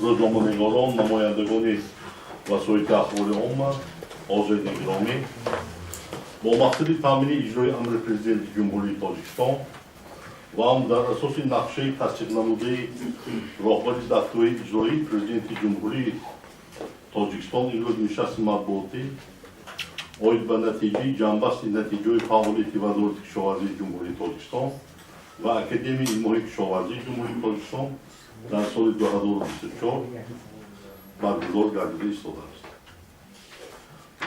Рӯзноманигорон, намояндагони васоити ахбори омма, ҳозирини гиромӣ, бо мақсади таъмини иҷрои амри Президенти Ҷумҳурии Тоҷикистон ва ҳам дар асоси нақшаи тасдиқнамудаи роҳбари дастгоҳи иҷроии Президенти Ҷумҳурии Тоҷикистон имрӯз нишасти матбуотӣ оид ба натиҷаи ҷамъбасти натиҷаҳои фаъолияти Вазорати кишоварзии Ҷумҳурии Тоҷикистон ва Академияи илмҳои кишоварзии Ҷумҳурии Тоҷикистон дар соли 2024 баргузор гардида истодааст.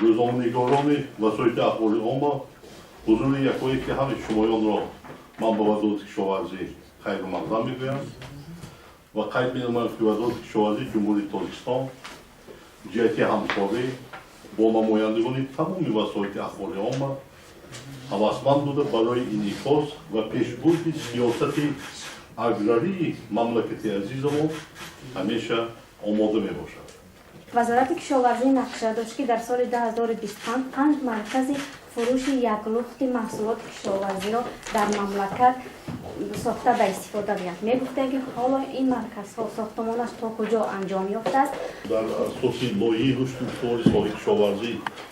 Рӯзноманигорони васоити ахбори омма, ҳузури якояки ҳамаи шумоёнро ман ба Вазорати кишоварзӣ хайру мақдам мегӯям ва қайд менамоям, ки Вазорати кишоварзии Ҷумҳурии Тоҷикистон ҷиҳати ҳамкорӣ бо намояндагони тамоми васоити ахбори омма ҳавасманд буда, барои инъикос ва пешбурди сиёсати аграрии мамлакати азизамон ҳамеша омода мебошад. Вазорати кишоварзӣ нақша дошт, ки дар соли 2025 панҷ маркази фурӯши яклухти маҳсулоти кишоварзиро дар мамлакат сохта ба истифода диҳад. Мегуфтем, ки ҳоло ин марказҳо сохтмонаш то куҷо анҷом ёфтааст? Дар асоси лоиҳаи рушди устувори соҳаи кишоварзӣ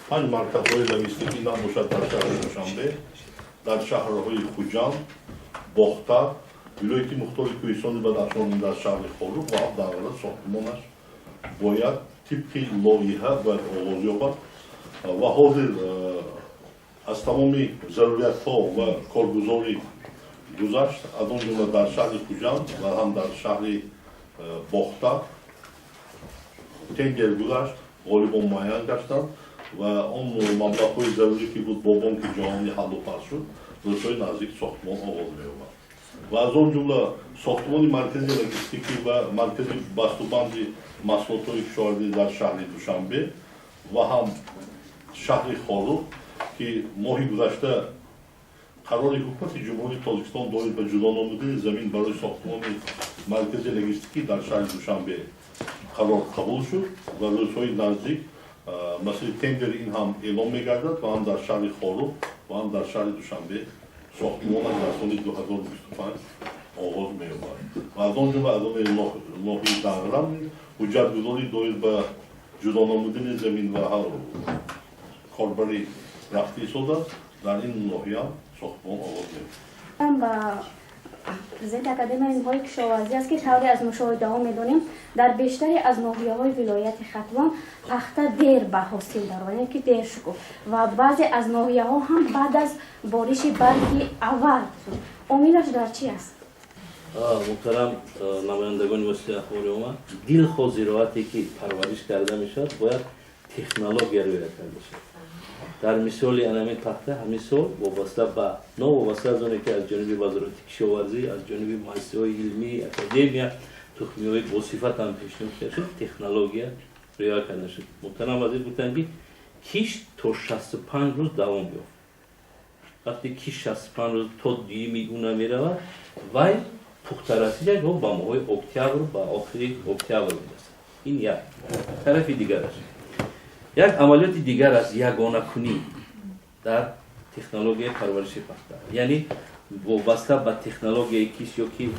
панҷ марказҳои логистикӣ набошад дар шаҳри Душанбе, дар шаҳрҳои Хуҷанд, Бохтар, вилояти мухтори Кӯҳистони Бадахшон, дар шаҳри Хоруғ ва ҳам Данғара сохтмонаш бояд тибқи лоиҳа бояд оғоз ёбад ва ҳозир аз тамоми заруриятҳо ва коргузорӣ гузашт. Аз он ҷумла дар шаҳри Хуҷанд ва ҳам дар шаҳри Бохтар тендер гузашт, ғолибон муайян гаштанд ва он маблағҳои зарурӣ, ки буд, бо Бонки Ҷаҳонӣ ҳаллу фасл шуд. Рӯзҳои наздик сохтмон оғоз меёбад ва аз он ҷумла сохтмони маркази логистикӣ ва маркази бастубанди маҳсулотҳои кишоварзӣ дар шаҳри Душанбе ва ҳам шаҳри Хоруғ, ки моҳи гузашта қарори Ҳукумати Ҷумҳурии Тоҷикистон доир ба ҷудо намудани замин барои сохтмони маркази логистикӣ дар шаҳри Душанбе қарор қабул шуд ва рӯзҳои наздик масъалаи тендери ин ҳам эълон мегардад ва ҳам дар шаҳри Хоруғ ва ҳам дар шаҳри Душанбе сохтмонаш дар соли 2025 оғоз меёбад. Ва аз он ҷумла аз он ноҳияи Данғара ҳуҷҷатгузорӣ доир ба ҷудо намудани замин ва корбарӣ рафта истодааст. Дар ин ноҳия сохтмон оғоз меёбад. Ба президенти Академияи илмҳои кишоварзӣ аст, ки тавре аз мушоҳидаҳо медонем, дар бештаре аз ноҳияҳои вилояти Хатлон пахта дер ба ҳосил даромад, яъне ки дер шукуфт ва баъзе аз ноҳияҳо ҳам баъд аз бориши барфи аввал. Омилаш дар чи аст? Муҳтарам намояндагони воситаи ахбори омма, дилхоҳ зироате ки парвариш карда мешавад, бояд технология риоя карда шавад. Дар мисоли анами пахта, ҳамин сол вобаста ба новобаста аз оне ки аз ҷониби Вазорати кишоварзӣ, аз ҷониби муассисаҳои илмии академия тухмиҳои босифат ҳам пешниҳод карда шуд, технология риоя карда шуд. Муҳтарам вазир гуфтанд, ки кишт то 65 рӯз давом ёфт. Вақте кишт 65 рӯз то дуюми июна меравад, вай пухтарасиаш ба моҳои октябр, ба охири октябр мерасад. Ин як тарафи дигараш. Як амалиёти дигар аст, ягонакунӣ дар технологияи парвариши пахта, яъне вобаста ба технологияи кишт ё ки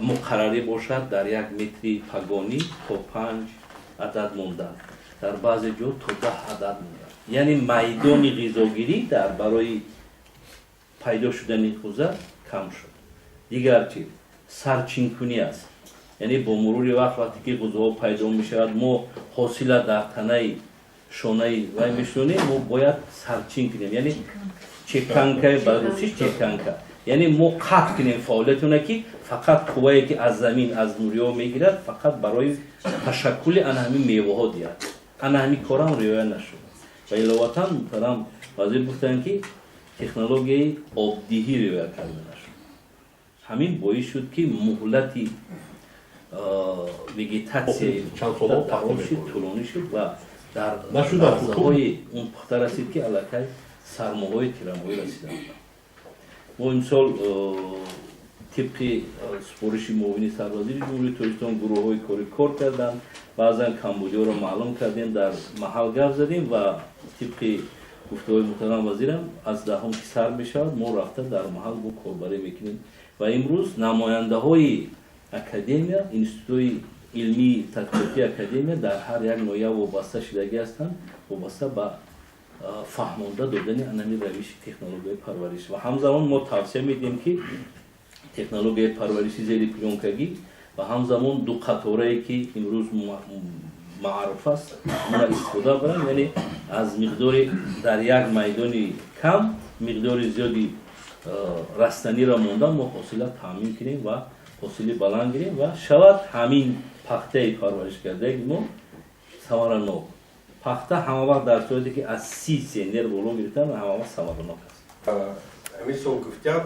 муқаррарӣ бошад, дар як метри пагонӣ то панҷ адад мондан, дар баъзе ҷо то 10 адад мондан, яъне майдони ғизогирӣ дар барои пайдо шудани ғӯза кам шуд. Дигар чиз сарчинкунӣ аст, яъне бо мурури вақт, вақте ки ғӯзаҳо пайдо мешавад, мо ҳосила дар танаи шонаи вай мешунем, мо бояд сарчин кунем, яъне чеканка, ба русиш чеканка, яъне мо қатъ кунем фаъолияти она, ки фақат қуввае ки аз замин, аз нуриҳо мегирад, фақат барои ташаккули ана ҳамин меваҳо диҳад. Ана ҳамин корам риоя нашуд. Ва иловатан муҳтарам вазир гуфтанд, ки технологияи обдиҳӣ риоя карда нашуд. Ҳамин боис шуд, ки муҳлати вегетатсияи шуд, тӯлонӣ шуд ва дар лаҳзаҳои он пухта расид, ки аллакай сармоҳои тирамоҳӣ расиданд. Мо имсол тибқи супориши муовини сарвазири Ҷумҳурии Тоҷикистон гурӯҳҳои корӣ кор карданд. Баъзан камбудиҳоро маълум кардем, дар маҳал гап задем ва тибқи гуфтаҳои муҳтарам вазирам, аз 10-ум ки сар мешавад, мо рафта дар маҳал бо корбарӣ мекунем. Ва имрӯз намояндаҳои академия, институтҳои Илмии тадқиқотии академия дар ҳар як ноҳия вобаста шудагӣ ҳастанд, вобаста ба фаҳмонда додани анами равиши технологияи парвариш. Ва ҳамзамон мо тавсия медиҳем, ки технологияи парвариши зери плёнкагӣ ва ҳамзамон ду қаторае, ки имрӯз маъруф аст, онро истифода баранд, яъне аз миқдори дар як майдони кам миқдори зиёди растаниро монда, мо ҳосила таъмин кунем ва ҳосили баланд гирем ва шавад ҳамин пахтаи парваришкардаи мо самаранок. Пахта ҳама вақт дар сурате, ки аз 30 центнер боло гирифтан, ҳама вақт самаранок аст. Ҳамин сол гуфтям,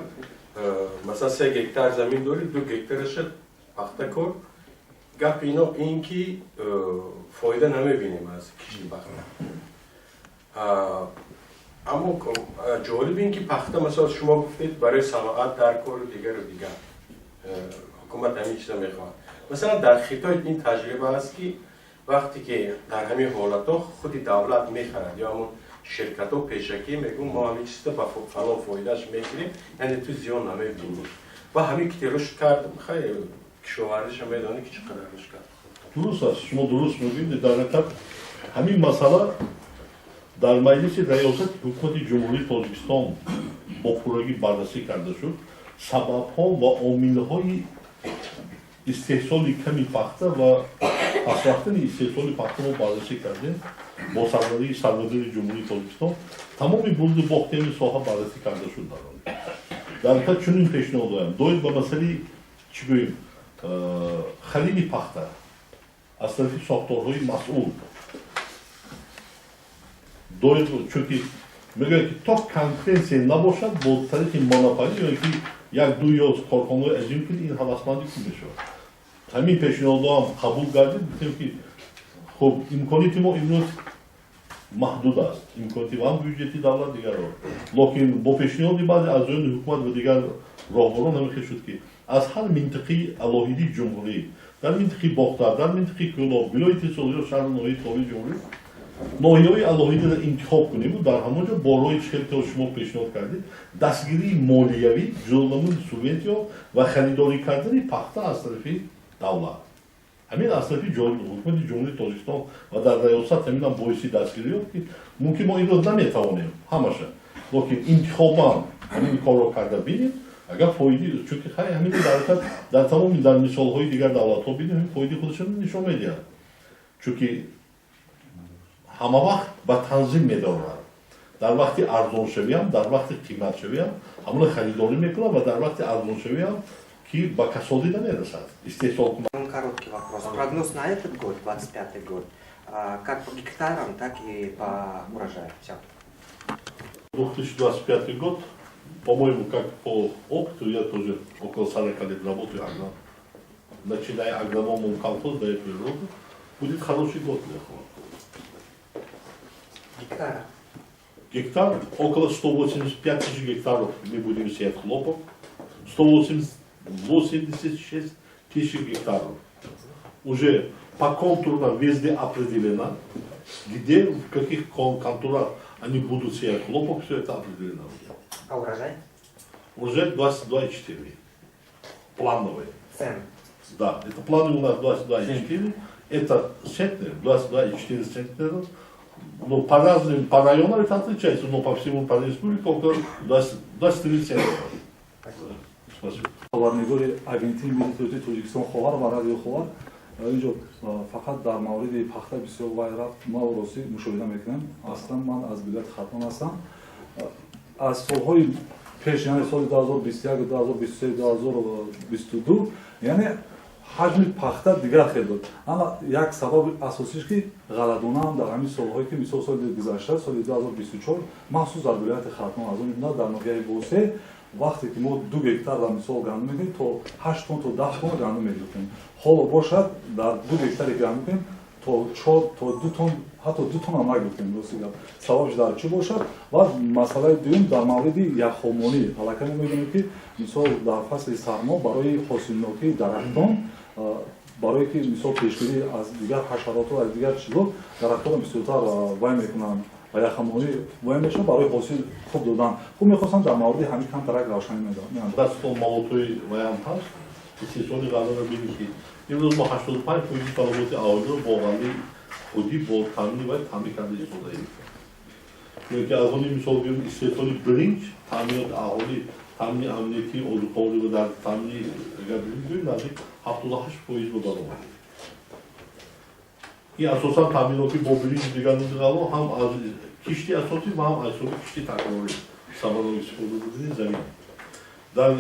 масалан, 3 гектар замин дорӣ, 2 гектараша пахта кор. Гапи ино ин ки фоида намебинем аз кишти пахта. Аммо ҷолиб ин ки пахта, масалан, шумо гуфтед, барои саноат дар кору дигару дигар, ҳукумат ҳамин чиза мехоҳад. Масалан, дар Хитой ин таҷриба аст, ки вақте ки дар ҳамин ҳолатҳо худи давлат мехарад ё ҳамон ширкатҳо пешакӣ мегӯн, мо ҳамин чиза ба фалон фоидааш мегирем, яъне ту зиён намебинӣ. Ва ҳамин ки рушд кард, хай, кишоварзиша медонӣ, ки чӣ қадар рушд кард. Дуруст аст, шумо дуруст мегӯед. Дар ҳақиқат, ҳамин масъала дар Маҷлиси Раёсати Ҳукумати Ҷумҳурии Тоҷикистон бо пуррагӣ баррасӣ карда шуд. Сабабҳо ва омилҳои истеҳсоли ками пахта ва пасрафтани истеҳсоли пахта мо баррасӣ кардем бо сарварии Сарвазири Ҷумҳурии Тоҷикистон. Тамоми бурду бохти ҳамин соҳа баррасӣ карда шуд. Дар он дар ҳақиқат чунин пешниҳод дорам доир ба масъалаи, чӣ гӯем, хариди пахта аз тарафи сохторҳои масъул доир, чунки мегӯяд, ки то конкуренсия набошад, бо тариқи монополӣ ё ки як ду ё корхонаҳои азим, ки ин ҳавасмандӣ кун мешавад. Ҳамин пешниҳодҳоам қабул гардид. Гуфтем, ки хуб, имконияти мо имрӯз маҳдуд аст, имконияти ҳам бюҷети давлат, дигарро. Лекин бо пешниҳоди баъзе аъзоёни ҳукумат ва дигар роҳбарон ҳамин шуд, ки аз ҳар минтақаи алоҳидии ҷумҳурӣ, дар минтақаи Бохтар, дар минтақаи Кӯлоб, вилояти Суғд ё шаҳру ноҳияи тобеи ҷумҳурӣ ноҳияҳои алоҳидаро интихоб кунему дар ҳамон ҷо бо роҳи чихеле ки шумо пешниҳод кардед, дастгирии молиявӣ, ҷудо намуди субвенсиё ва харидорӣ кардани пахта аз тарафи давлат, ҳамин аз тарафи ҳукумати Ҷумҳурии Тоҷикистон ва дар раёсат ҳаминам боиси дастгирӣ ёфт, ки мумкин мо инро наметавонем ҳамаша, лекин интихобан ҳамин корро карда бинем, агар фоиди, чунки хай, ҳамин дар ҳақиқат дар тамоми дар мисолҳои дигар давлатҳо бинем, ҳамин фоиди худашро нишон медиҳад, чунки ҳама вақт ба танзим медорад. Дар вақти арзоншавиам, дар вақти қиматшавиам ҳамона харидорӣ мекунад ва дар вақти арзоншавиам, ки ба касодӣ намерасад истеҳсол. Короткий вопрос. Прогноз на этот год, 25 год, как по гектарам, так и по урожаю. Все. 2025 год, по-моему, как по опыту, я тоже около 40 лет работаю агроном, начиная агрономом колхоз до этого рода, будет хороший год для хлопка. Гектара. Гектар, около 185 тысяч гектаров мы будем сеять хлопок, 186 тысяч гектаров. Уже по контурам везде определено, где, в каких контурах они будут сеять хлопок, все это определено. А урожай? Урожай 22,4. Плановый. Цены. Да, это планы у нас 22,4. Это центнер, 22,4 центнера. Ну, по разным, по районам это отличается, но по всему, по республике около 20, 23 центнера. Спасибо. Хабарнигори Агентии миллии иттилоотии Тоҷикистон «Ховар» ва радио «Ховар». Инҷо фақат дар мавриди пахта бисёр вай рафт. Ма ростӣ мушоҳида мекунем. Аслан ман аз вилояти Хатлон ҳастам. Аз солҳои пеш, яъне соли 2021, 2023, 2022, яъне ҳаҷми пахта дигар хел буд. Ама як сабаби асосиш, ки ғалладонаам дар ҳамин солҳое, ки мисол соли гузашта, соли 2024, махсус дар вилояти Хатлон, аз он ҷумла дар ноҳияи Восе, вақте ки мо 2 гектар дар мисол гандум мекунем, то 8 тон, то 10 тон гандум мегирифтем. Ҳоло бошад, дар 2 гектаре гандум мекунем, то чор, то 2 тон, ҳатто 2 тонам нагирифтем, рости гап. Сабабш дар чӣ бошад? Ва масъалаи дуюм дар мавриди яхомонӣ. Аллакай мо медонем, ки мисол дар фасли сармо барои ҳосилнокии дарахтон, барое ки мисол пешгирӣ аз дигар ҳашароту аз дигар чизо, дарахтонро бисёртар вай мекунанд ва яхамонӣ вай мешавад барои ҳосил хуб додан. Хуб, мехостам дар мавриди ҳамин камтарак равшанӣ медодам. Дастон маводҳои ваям ҳаст, истеҳсоли ғалларо бинед, ки Имрӯз мо 85% талаботи аҳолиро бо ғаллаи худӣ бо таъмини вай таъмин карда истодаем. Ё ки аз они мисол гирем, истеҳсоли биринҷ, таъминоти аҳолӣ, таъмини амниятии озуқаворӣ ва дар таъмини, агар биринҷ гӯем, наздик 78% ба баромад. Ин асосан таъминоти бо биринҷ, дигар ғалло ҳам аз кишти асосӣ ва ҳам аз ҳисоби кишти такрорӣ, самараи истифода бурдани замин. Дар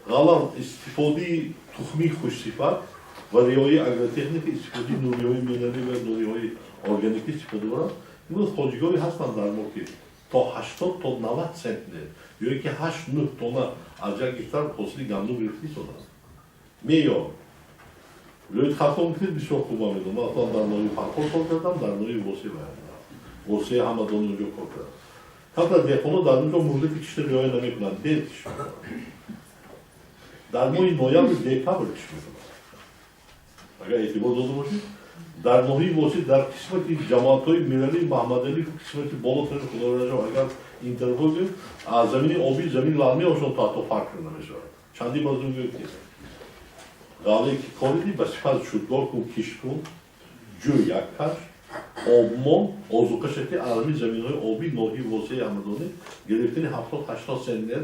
ғалла истифодаи тухмии хушсифат ва риояи агротехника, истифодаи нуриҳои минералӣ ва нуриҳои органикӣ истифода баранд. Имрӯз хоҷигоре ҳастанд дар мо, ки то 80 то 90 центнер ё ин ки 8-9 тонна аз як гектар ҳосили гандум гирифта истодааст. Меъёр вилояти Хатлон гуфтед, бисёр хуб ман медонам. Ман худам дар ноҳияи Фархор кор кардам, дар ноҳияи Восеъ, Восеъ Ҳамадони онҷо кор кардам. Камтар деҳқонҳо дар онҷо муҳлати кишта риоя намекунанд, дер кишт мекунанд, дар моҳи ноябр, декабр кишт мекунанд. Агар эътибор дода бошед, дар ноҳияи Восеъ, дар қисмати ҷамоатҳои Миралӣ, Маҳмадалӣ, қисмати болотари Худораҷаб, агар ин тарафҳо гӯем, аз замини обӣ, замини лалмӣ ошон то ҳатто фарқ карда намешавад. Чандин мазмун гӯед, ки ғаллае ки кориди, ба сифат шудгор кун, кишт кун, ҷӯй як каш, обмон, озуқаша, ки аз ҳамин заминҳои обӣ ноҳияи Восеи Ҳамадонӣ гирифтани 70-80 центнер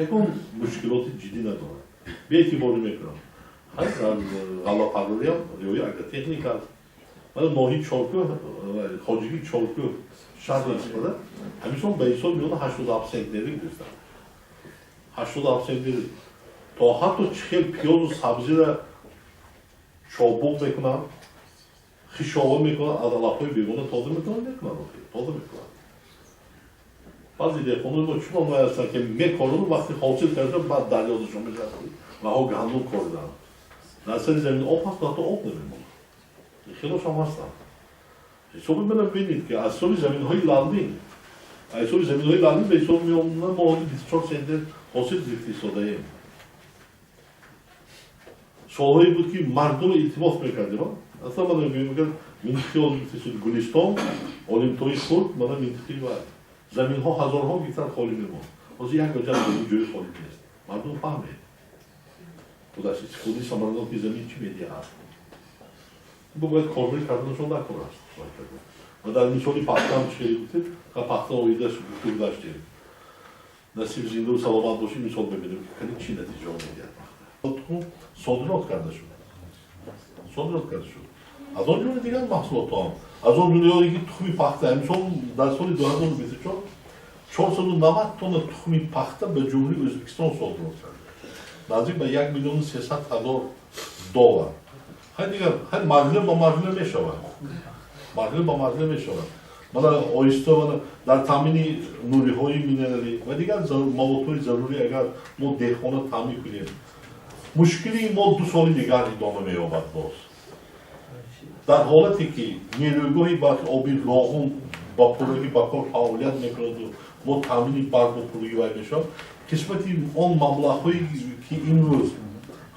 ягон мушкилоти ҷиддӣ надорад. Беэътиборӣ мекунам. Дар ғаллапарвариам риояи агротехника аст. Мана ноҳияи Чоркӯҳ, хоҷигии Чоркӯҳ, шаҳри Истифода, ҳамин сол ба ҳисоб миёна 87 центнерӣ гирифтанд. 87 центнери. То ҳатто чӣ хел пиёзу сабзира чобуқ мекунанд, хишова мекунанд, аз алафҳои бегона тоза мекунанд, мекунанд, тоза мекунанд. Баъзе деҳқонои мо чунон вай ҳастанд, ки мекорану вақти ҳосил карда, баъд дар ёдашон мешавад, ваҳо гандум кориданд. Дар сари замин об ҳаст, ҳатто об намемонад. Хелошам ҳастанд. Ҳисоби мана бинед, ки аз ҳисоби заминҳои лалмӣ, аз ҳисоби заминҳои лалмӣ ба ҳисоб меомад, мо ҳозир 24 центнер ҳосил гирифта истодаем. Солҳое буд, ки мардумро илтимос мекардем. Аслан мана мегӯям, минтиқаи Гулистон, Олимтои хурд, мана минтиқаи ва заминҳо ҳазорҳо гектар холӣ мемонд. Ҳозир як ҷа ҷои холӣ нест. Мардум фаҳмед, худаш истифодаи самараноки замин чӣ медиҳад. Бо бояд корбарӣ карданашон дар кор аст. Ва дар мисоли пахтаам чӣ хеле гуфтед, пахта оидаш гуфту гузаштем. Насиб, зиндану саломат бошӣ, мисол мебинем, ки кани чӣ натиҷаҳо медиҳад. Пахта содирот карда шуд, содирот карда шуд. Аз он ҷумла дигар маҳсулотҳо ҳам, аз он ҷумла ки тухми пахта. Мисол, дар соли 2024 490 тонна тухми пахта ба Ҷумҳурии Ӯзбекистон содирот карда, наздик ба 1 300 000 доллар. Хай, дигар хай, марҳила ба марҳила мешавад, марҳила ба марҳила мешавад. Мана оҳиста, мана дар таъмини нуриҳои минералӣ ва дигар маводҳои зарурӣ агар мо деҳқона таъмин кунем, мушкили мо 2 соли дигар идома меёбад. Боз дар ҳолате ки нерӯгоҳи барқи оби Роғун ба пуррагӣ ба кор фаъолият мекунаду мо таъмини барқ бо пуррагӣ вай мешавад, қисмати он маблағҳое ки имрӯз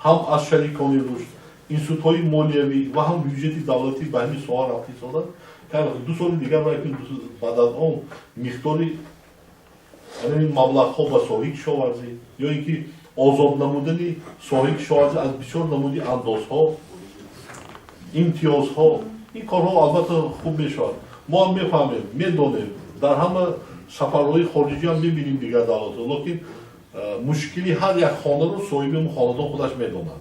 ҳам аз шарикони рушд, институтҳои молиявӣ ва ҳам бюҷети давлатӣ ба ҳамин соҳа рафта истодад, 2 соли дигар вай, баъд аз он миқдори ин маблағҳо ба соҳаи кишоварзӣ ё ин ки озод намудани соҳаи кишоварзӣ аз бисёр намуди андозҳо, имтиёзҳо, ин корҳо албатта хуб мешавад. Мо ҳам мефаҳмем, медонем, дар ҳама сафарҳои хориҷӣ ҳам мебинем дигар давлатҳо, лекин мушкили ҳар як хонаро соҳиби он хонадон худаш медонад.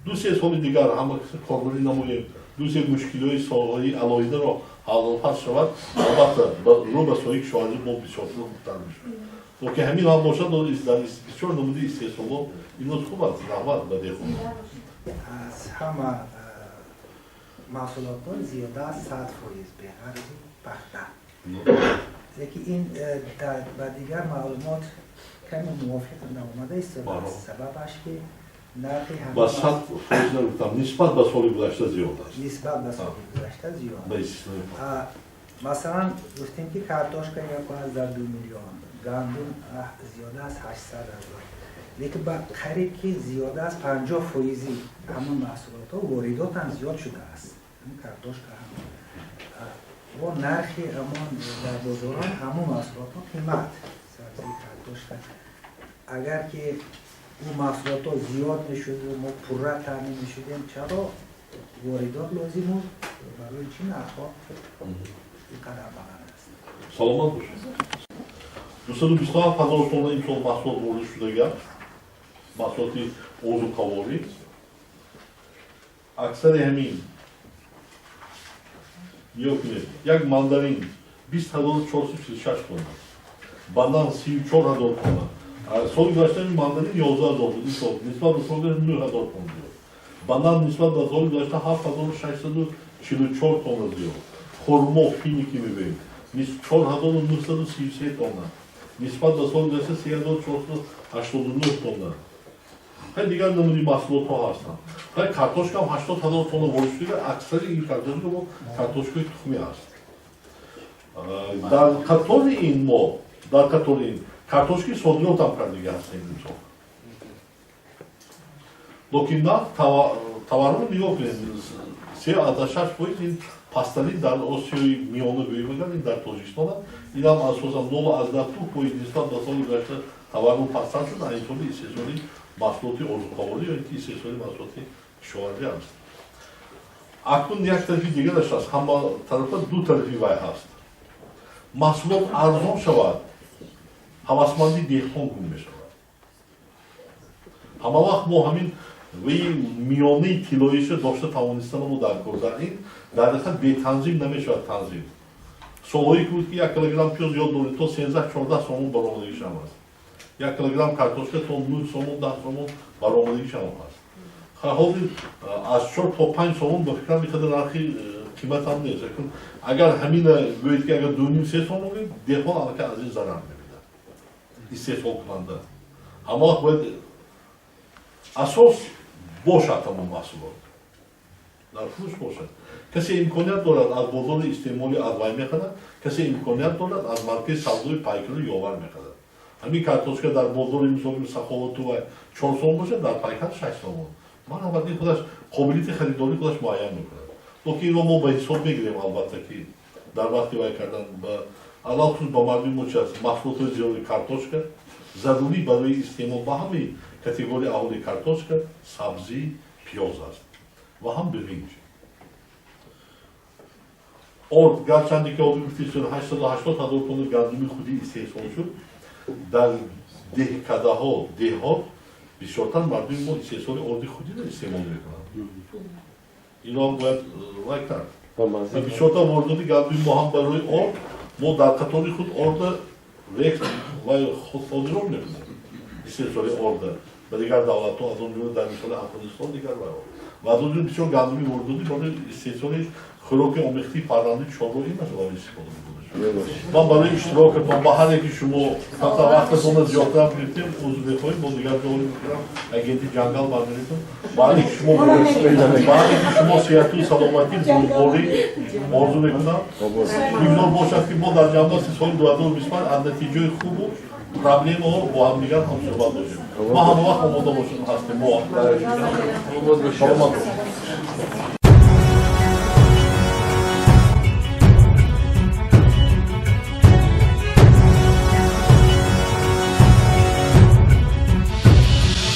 2-3 соли дигар ҳама корбарӣ намоем, 2-се мушкилиҳои соҳаи алоҳидаро ҳаллу фасл шавад, албатта рӯ ба соҳаи кишоварзӣ мо бисёртар, хубтар мешавад. Лекин ҳамин ҳам бошад, дар бисёр намуди истеҳсолот имрӯз хуб аст. Раҳмат ба деҳқон. Аз ҳама маҳсулотҳо зиёда аз 100%, беғарзи пахта. Лекин ин ба дигар маълумот каме мувофиқ наомада истодааст. Сабабаш ки нархи Ба 100% нагуфтам, нисбат ба соли гузашта зиёд аст. Нисбат ба соли гузашта зиёд. Масалан, гуфтем, ки картошка 1,2 миллион, гандум зиёда аз 800 ҳазор, лекин ба қариб ки зиёда аз 50 фоизи ҳамон маҳсулотҳо воридот ҳам зиёд шудааст. Картошка ҳам бо нархи ҳамон дар бозорон ҳамон маҳсулотҳо қимат, сабзи, картошка, агар ки او محصولات زیاد میشد و ما پورا تامین میشدیم، چرا واردات لازم بود؟ برای چی نرخ‌ها اینقدر بلند است؟ Саломат бошед. 227 ҳазор тонна имсол маҳсулот ворид шудагиам, маҳсулоти озуқаворӣ. Аксари ҳамин, нигоҳ кунед, як мандарин 20 446 тонна, банан 34 000 тонна. Соли гузашта ин мандарин 11 000 буд, ин сол нисбат ба соли гузашта 9000 тонна зиёд, банан нисбат ба соли гузашта 7644 тонна зиёд, хурмо, финики мегӯем, 4933 тонна, нисбат ба соли гузашта 3489 тонна. Хеле дигар намуди маҳсулотҳо ҳастанд. Хеле картошкам 80 000 тонна ворид шуда, аксари ин картошка мо картошкаи тухмӣ аст. Дар қатори ин мо дар қатори ин картошки содиротам кардига ҳастем имсол. Лекин нарх таваррум нигоҳ кунед, 3,6% ин пасттарин дар Осиёи Миёна гӯем агар, ин дар Тоҷикистон аст. Инам асосан 0,2% нисбат ба соли гузашта таваррум пасттар шуд, аз ҳисоби истеҳсоли маҳсулоти озуқаворӣ ё ин ки истеҳсоли маҳсулоти кишоварзӣ аст. Акнун як тарафи дигараш аст, ҳама тарафа ду тарафи вай ҳаст. Маҳсулот арзон шавад, ҳавасмандии деҳқон гум мешавад. Ҳама вақт мо ҳамин ваи миёнаи тиллоиша дошта тавонистан мо дар кор. Дар ин дар ҳақиқат бетанзим намешавад танзим. Солҳое ки буд, ки 1 килограмм пиёз, ёд доред, то 13-14 сомон баромадагишам аст, 1 килограмм картошка то 9 сомон, 10 сомон баромадагишам ҳаст. Ҳозир аз 4 то 5 сомон, ба фикрам, иқадар нархи қиматам нест. Агар ҳамина гӯед, ки агар 2,5-3 сомон гӯед, деҳқон аллакай аз ин зарар мебинад, истеҳсолкунанда. Ҳама вақт бояд асос бошад, ҳамон маҳсулот дар фурӯш бошад. Касе имконият дорад, аз бозори истеъмоли аз вай мехарад, касе имконият дорад, аз маркази савдои пайкару ёвар мехарад. Ҳамин картошка дар бозори, мисол, Саховату вай 4 сомон бошад, дар пайкар 6 сомон. Ман албатта худаш қобилияти харидорӣ худаш муайян мекунад. Лекин инро мо ба ҳисоб мегирем, албатта, ки дар вақти вай кардан ба алалхусус ба мардуми мо чи аст? Маҳсулотҳои зиёди картошка зарурӣ барои истеъмол ба ҳамаи категорияи аҳоли картошка, сабзӣ, пиёз аст ва ҳам биринҷ, орд. Гарчанде ки ҳозир гуфти, 880 000 тонна гандуми худӣ истеҳсол шуд, дар деҳкадаҳо, деҳот бисёртар мардуми мо истеҳсоли орди худиро истеъмол мекунанд. Инро ҳам бояд вай кард. Бисёртар воридоти гандуми мо ҳам барои орд, мо дар қатори худ орда рехт вай содирот мекунем, истеҳсоли орда ба дигар давлатҳо, аз он ҷумла дар мисоли Афғонистон, дигар вайҳо. Ва аз он ҷумла бисёр гандуми воридотӣ барои истеҳсоли хӯроки омехтии фарзанди чорво ин масъала истифода мекунад. Ман барои иштирокатон ба ҳар яки шумо, ҳатто вақтатонро зиёдтар гирифтем, узр мехоҳем. Бо дигар ҷоҳои мекунам, агенти ҷангал бармеритам. Ба ҳар яки шумо, ба ҳар яки шумо сиҳату саломатӣ, бурдборӣ орзу мекунам. Бигзор бошад, ки мо дар ҷамъбасти соли 2025 аз натиҷаи хубу проблемаҳо бо ҳамдигар ҳамсӯҳбат бошем. Мо ҳама вақт омода бошем, ҳастем мо. Саломат бошед.